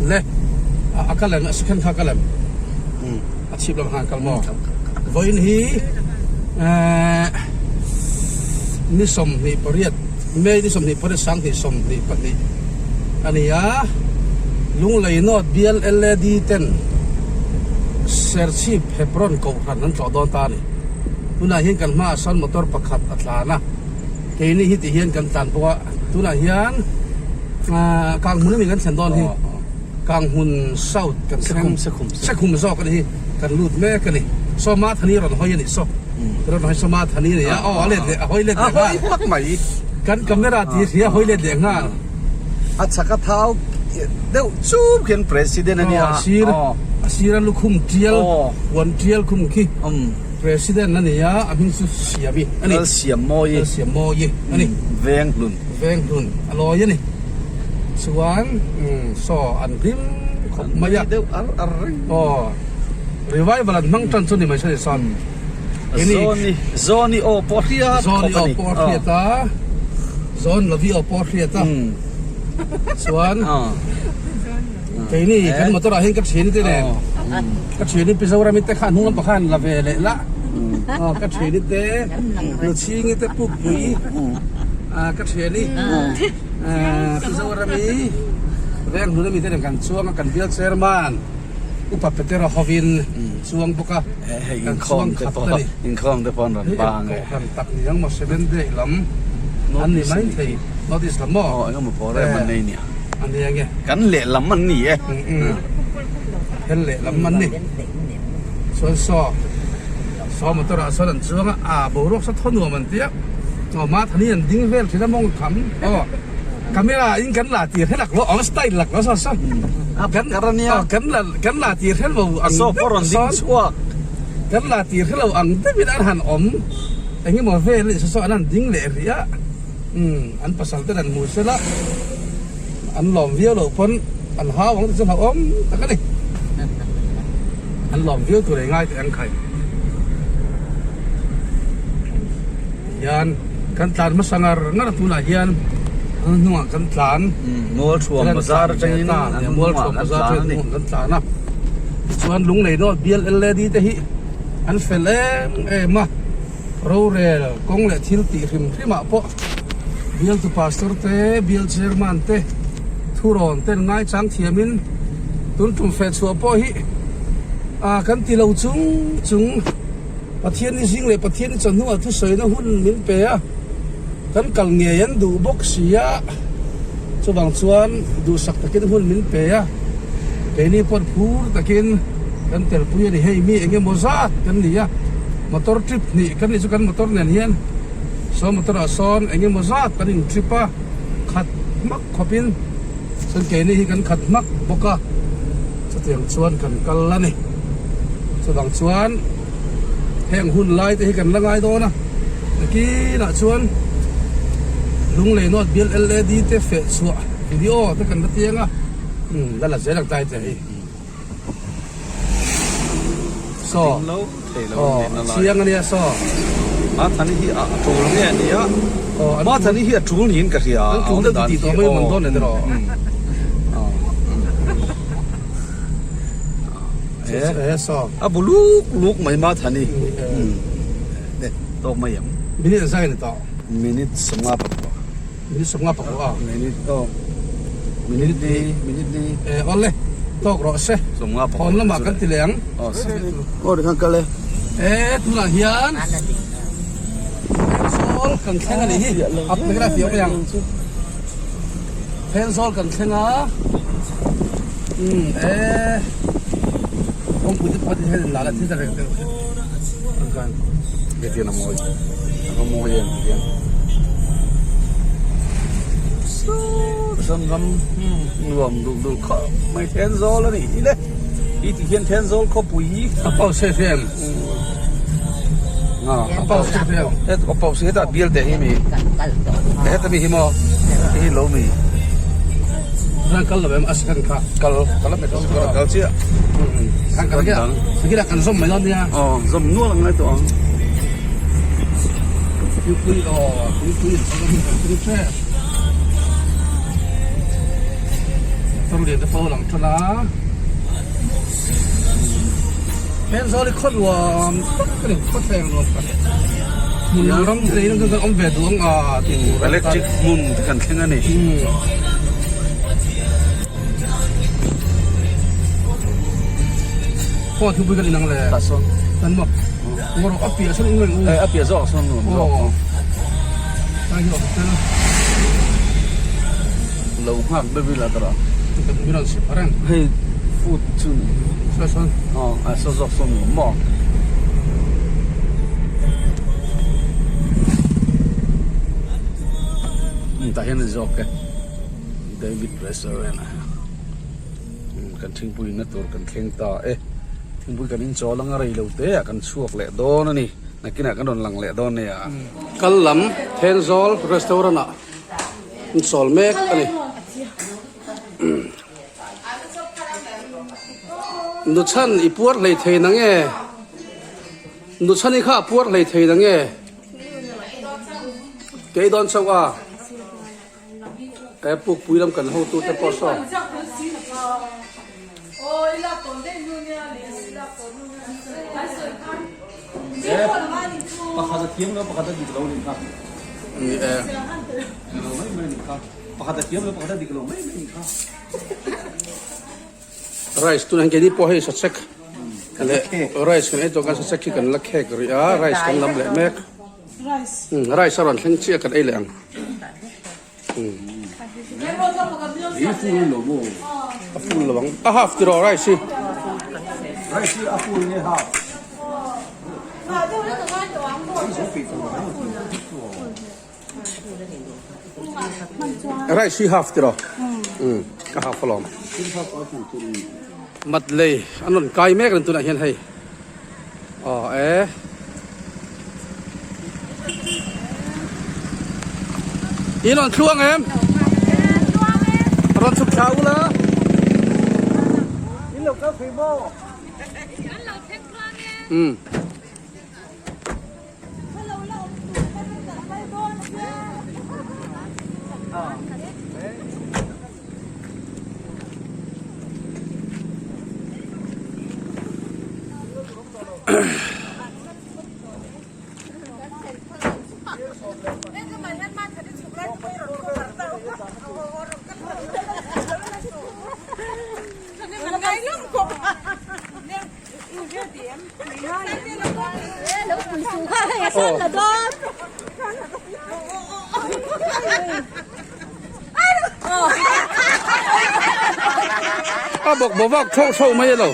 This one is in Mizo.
Le a kal em a second kha kal em a chhip lam khan kal maw vawiin hi ni 28 May ni 28 2022 a ni a Lunglei North bial LAD ten Serchhip Hebron Kohhran an tlawh dawn ta a ni tunah hian kan hmaah sawn motor pakhat a tlan a keini hi ti hian kan tlan bawk a tunah hian Kanghmun ami kan thlen dawn hi Kanghmun South kan thleng Sekhum zawk ani hi kan lut mek ani saw Mathani rawn hawi ani saw rawn hawi saw Mathani ani a aw a let leh a hawi let leh nghal hmak mai kan camera tih hria hawi let leh nghal a chak a thau deuh chup khian president ani a sir a sir a lukhum tial puan tial khum khi president ani a a hming chu Siami ani Lalsiammawi Lalsiammawi ani Venghlun Veng hlun a lawi a ni. Chuan saw an hlim khawp mai a. Deuh ar ar reng. Aw revival an hmang tan chu ni mai saw ni sawn. Zawni Zawni aw pawh hriat khawp a ni. Zawni aw pawh hriat a. Zawn Lavi aw pawh hriat a. Chuan keini kan motor ah hian ka thian te nen ka thian in Mizoram te kha hnung lamah khan la ve leh la. Aw ka thian te Nuchhingi te Pukpui. Ka thian i Mizoram i veng hnun ami te nen kan chuang a, kan bial chairman Upa Petera hovin chuang bawk a, kan chuang khat a ni. Inkhawm te pawh an rawn bang e. Hei kohhran tak ni ang maw Seven Day lam an ni mai thei, Notice lam maw? Aw engemaw program an nei nia. A ni ange. Kan lehlam an ni e. Kan lehlam an ni. Chuan saw. Saw motor ah sawn an chuang a, aa boruak saw thaw nuam an ti a, aw Mathani an ding vel thin a mawng tham aw camera in kan la tir hlek lo ang style lak lo saw saw kan aw kan la kan la tir hlek lo ang saw pawh rawn ding chhuak kan la tir hlek lo ang deuhin an han awm engemaw vel a ni saw saw an han ding leh rih a umm an pasal ten an hmu sela An lawm viau loh pawn an hau ang tih chu hlauhawm tak a ni. An lawm viau tur ei ngai teh ang khai. Hian kan tlan hmasa ngar ngar a tunah hian an hnungah kan tlan. Mualthuam bazar atangin an Mualthuam bazar atangin an kan tlan a. Tichuan Lunglei North bial LAD te hi an fel em em a. Rorel kawng leh thil tih hrim hrimah pawh Bialtu Pastor te, Bial Chairman te thurawn ten ngaichang thiamin tun tum feh chhuah pawh hi a kan ti lo chung chung Pathian ni zing leh Pathian ni chawhnuah thusawina hun min pe a, kan kal ngei an duh bawk si a, chuvang chuan duhsak takin hun min pe a, keini pawh phur takin kan telpui a ni. Hei mi eng emaw zat kan ni a, motor trip hnih kan nih chu kan motor nen hian. Saw motor ah sawn eng emaw zat kan in trip a, khat hmak khawp in chuan keini hi kan khat hmak bawk a, chutiang chuan kan kal a ni. Chuvang chuan heng hun lai te hi kan la ngai dawn a, nakinah chuan Lunglei North bial LAD te feh chhuah video te kan la tiang a, umm la la zel ang tlai te hi. Saw aw a chiang ania saw. Mathani hi a tul nge a nia Mathani hi a tul niin ka hria an tul deuh tih tawh mai man dawn leh rawh e saw a bu luk luk mai Mathani tawk mai ang minute zai ni tawh minute 54 Minute 54 a. Minute aw. Minute li, minute li. E awle, tawk rawh se. 54. Hawn lamah kan ti leh ang. Aw, aw tikhan kal e. E tunah hian Thenzawl kan thleng a nih hi. A phek a fiah mai ang. Thenzawl kan thleng a. Um e kawngpui te pakhat hi hian la la thil ta reng reng. Kan Hetiang a mawi a mawi em hetiang saw ram nuam duh duh khawp mai Thenzawl a nih hi le i ti hian Thenzawl khawpui hi a pau se em a pau se em het a pau se hetah bial te hi mi heta mi hi maw hi lo mi Zan kal lo em a second kha kal kal a kal chiah kan kal chiah Sikira kan zawm mai dawn nia. Aw zawm nual ang ngai tawh ang. Tuipui aw tuipui in chhung a hmun kan tum hrep. Motor lian te pawh a lang tan a. Thenzawl hi khaw nuam tak a ni, khaw thleng nuam tak. Hmun ram te nei in kan awm ve duh ang a tih tur a Electric hmun te kan thleng a ni. Khaw thupui kan inang le. Tah sawn. Kan maw. Ngaw rawh a piah sawn in Eh a piah zawk sawn nuam zawk. Aw. Ai hi hotel. Lo nghak deuh ila tara. Kan min rawn sip reng. Hei food chu Saw sawn. Aw a saw zawk sawn nuam maw. Tah hian a ni zawk e. David restaurant ah kan thingpui inna tur kan thleng ta e thingpui kan inchawl anga rei lo te ah kan chhuak leh dawn a ni nakinah kan rawn lang leh dawn nia. Kal lam Thenzawl restaurant ah an chawl mek a ni. Nuchhan i puar hlei thei na nge? Nuchhan i kha a puar hlei thei na nge? Kei dawn chauh a. He pukpui lam kan hotute pawh saw. Pakhat a thiam lo pakhat a dik lo nih kha. Ni e. Lo mai mai nih kha. Pakhat a thiam lo pakhat a dik lo mai mai nih kha. Rice tunah hian keini pawh hei sachek leh rice kan ei tawh khan sachek hi kan la khek rih a rice kan lam leh mek. Rice a rawn thleng chiah kan ei leh ang. A full lo ang. A half tiraw rice hi. Rice hi a full nge half? Rice hi half tiraw? A half alawm. Mat lei an rawn kai mek reng tunah hian hei. Aw e. In rawn thluang em? Rawn chhuk thla ula. In lo kal thei maw? Um. A bawk bawk vak theuh theuh mai alo.